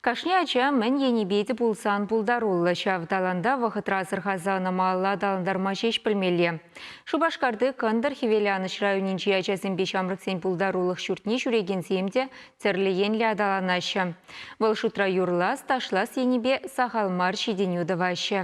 Кашни ача мӗн енӗпе те пулсан пултаруллӑ ҫав таланта вӑхӑтра асӑрхаса ӑна малалла аталантарма ҫеҫ пӗлмелле. Шупашкарти Кӑнтӑр Хӗвеланӑҫ районӗнчи ачасемпе ҫамрӑксен пултарулӑх ҫуртне ҫӳрекенсем те тӗрлӗ енлӗ аталанаҫҫӗ. Вӑл шутра юрлас, ташлас енӗпе сахал мар ҫитӗнӳ тӑваҫҫӗ.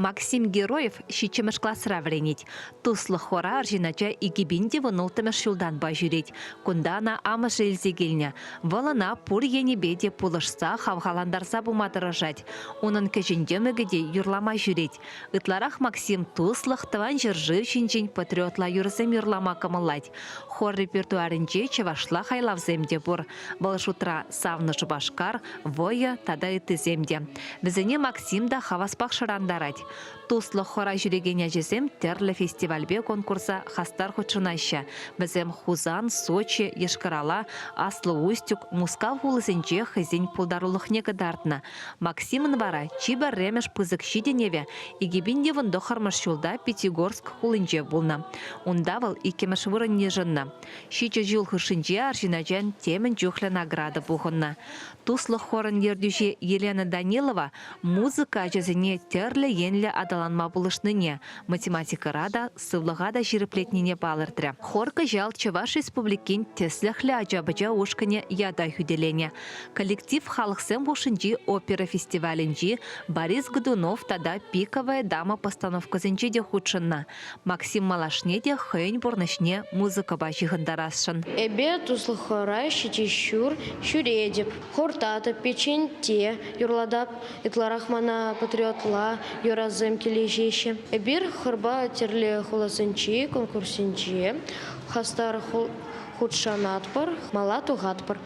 Максим Героев ҫиччӗмӗш класра вӗренет. Туслӑх хора арҫын ача 2016 ҫултанпа ҫӳрет. Кунта ӑна амӑшӗ илсе килнӗ. Вӑл ӑна пур енӗпе те пулӑшса, хавхалантарса пыма тӑрӑшать. Унӑн кӗҫӗн йӑмӑкӗ те юрлама ҫӳрет. Ытларах Максим туслӑх, тӑван ҫӗршыв ҫинчен патриотла юрӑсем юрлама кӑмӑллать. Хор репертуарӗнче чӑвашла хайлавсем те пур. Вӑл шутра «Савнӑ Шупашкар», «Вӑйӑ» тата ыттисем те. Вӗсене Максим та хаваспах шӑрантарать. Туслӑх хора ҫӳрекен ачасем тӗрлӗ фестивальпе конкурса хастар хутшӑнаҫҫӗ. Вӗсем Хусан, Сочи, Йошкар-Ола, Аслӑ Устюг, Мускав хулисенче хӑйсен пултарулӑхне кӑтартнӑ. Максимӑн вара чи пӗрремӗш пысӑк ҫитӗнӗвӗ 2019 ҫулта Пятигорск хулинче пулнӑ. Унта вӑл иккӗмӗш вырӑн йышӑннӑ. Ҫичӗ ҫул хушшинче арҫын ачан темӗн чухлӗ награда пухӑннӑ. Туслӑх хорӑн ертӳҫи Елена Данилова музыка ачасене тӗрлӗ енлӗ аталанма пулӑшнине, математикӑра та, сывлӑха та ҫирӗплетнине палӑртрӗ. Хор кӑҫал Чӑваш Республикин тӗслӗхлӗ ача-пӑча ушкӑнӗ ята хӳтӗленӗ. Коллектив халӑхсем хушшинчи опера фестивалӗнчи Борис Годунов тата Пиковая дама постановкӑсенче те хутшӑннӑ. Максим малашне те хӑйӗн пурнӑҫне музыкӑпа ҫыхӑнтарасшӑн. Эпӗ туслӑхра ҫичӗ ҫур ҫӳретӗп. Хуртатӑп, печенте юрлатап. Ытларах мана патриотла юрӑсем килӗшеҫҫӗ. Эпир хорпа тӗрлӗ хуласенчи конкурссенче хастар хутшӑнатпӑр, мала тухатпӑр.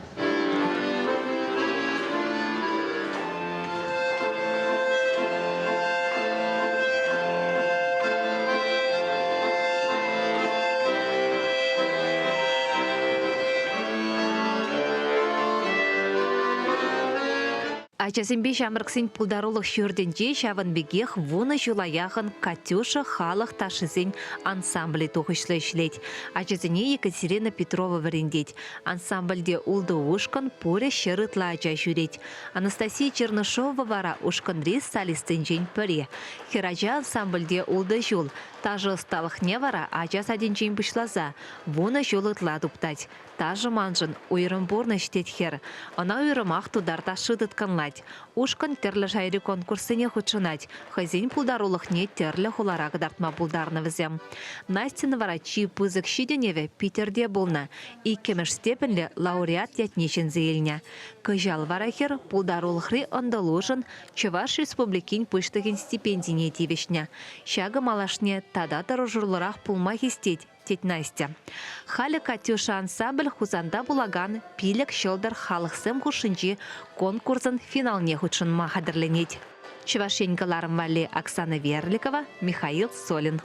Ачасемпе ҫамрӑксен пултарулӑх ҫуртӗнче ҫавӑн пекех вунӑ ҫула яхӑн «Катюша» халӑх ташшисен ансамблӗ тухӑҫлӑ ӗҫлет. Ачасене Екатерина Петрова вӗрентет. Ансамбльте ултӑ ушкӑн, пурӗ 100 ытла ача ҫӳрет. Анастасия Чернышова вара ушкӑнри солистсенчен пӗри. Хӗрача ансамбльте ултӑ ҫул, ташӑ ӑсталӑхне вара ача садӗнчен пуҫласа вунӑ ҫул ытла туптать. Ташӑ маншӑн уйрӑм пурнӑҫ, тет хӗр. Ӑна уйрӑмах тутар ташши тыткӑнлать. Ушкӑн тӗрлӗ шайри конкурссене хутшӑнать, хӑйсен пултарулӑхне тӗрлӗ хулара кӑтартма пултарнӑ вӗсем. Настьӑн вара чи пысӑк ҫитӗнӗвӗ Питӗрте пулнӑ. Иккӗмӗш степеньлӗ лауреат ятне ҫӗнсе илнӗ. Кӑҫал вара хӗр пултарулӑхри ӑнтӑлушӑн Чӑваш Республикин Пуҫлӑхӗн стипендине тивӗҫнӗ. Ҫакӑ малашне тата тӑрӑшуллӑрах пулма хистет, тет Настя. Халӗ «Катюша» ансамбль Хусанта пулакан Пилӗк ҫӑлтӑр халӑхсем хушшинчи конкурсӑн финалне хутшӑнма хатӗрленет. Чӑваш Ен кӑларӑм валли Оксана Верликова, Михаил Солин.